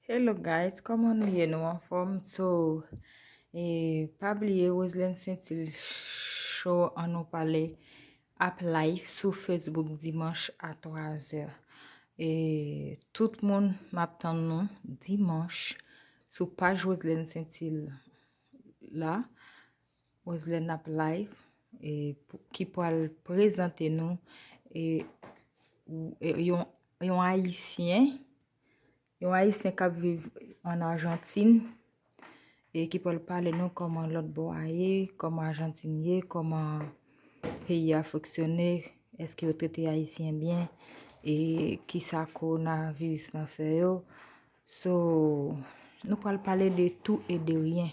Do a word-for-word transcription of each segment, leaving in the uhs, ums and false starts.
Hello guys, kòman nou ye? Nou anfòm? So, e, pa bliye Roselène Saintil Show Annou Pale ap live sou Facebook dimanch a twa zè. E tout moun, m ap tann nou dimanch sou paj Roselène Saintil la. Roselène ap live, e, pou- ki pral prezante nou, e, ou- e, yon, yon Ayisyen, yon Ayisyen k ap viv an Ajantin, e ki pral pale nou kòman lòt bò a ye, kòman Ajantin ye, kòman peyi a fonksyone, èske yo trete Ayisyen byen, e kisa kowonaviris lan fè yo. So, nou pral pale de tout e de ryen.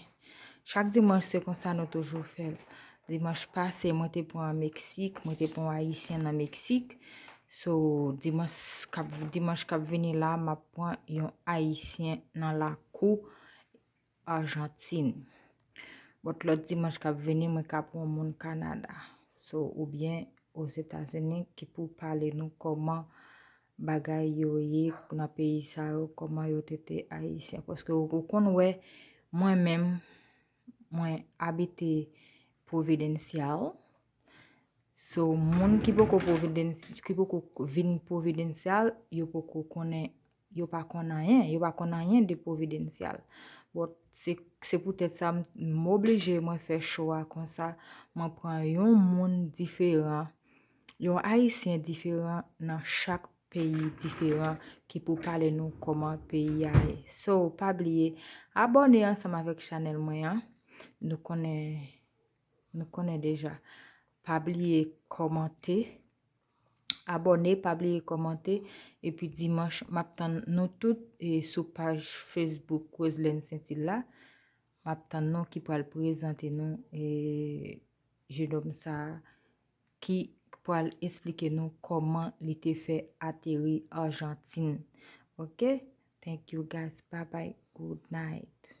Chak dimanch, se konsa nou toujou fè l. Dimanch pase, mwen te pran Meksik, mwen te pran yon Ayisyen nan Meksik. So, dimanch k ap, dimanch k ap vini la, m ap pran yon Ayisyen nan lakou Ajantin. But lòt dimanch k ap vini, mwen ka pran yon moun Kanada. So, oubyen Ozetazini ki pou pale nou kòman bagay yo ye nan peyi sa yo, kòman yo trete Ayisyen. Paske ou, ou konn wè, mwen menm, mwen abite Providencial. So, moun ki poko Providence, ki poko vin Providencial, yo poko konnen, yo pa konn anyen, yo pa konn anyen de Providencial. But se, se poutèt sa, m, m oblije mwen fè show a konsa, mwen pran yon moun diferan, yon Ayisyen diferan nan chak peyi diferan ki pou pale nou kòman peyi a ye. So, pa bliye, abòne ansanm avèk chanèl mwen an. Nou konnen, nou konnen deja. Pa bliye kòmante, abòne, pa bliye kòmante. Epi dimanch, m ap tann nou tout e sou paj Facebook Roselène Saintil la. M ap tann nou ki pral prezante nou e jenòm sa a ki pral esplike nou kòman li te fè ateri Ajantin. Ok? Thank you guys. Bye bye. Good night.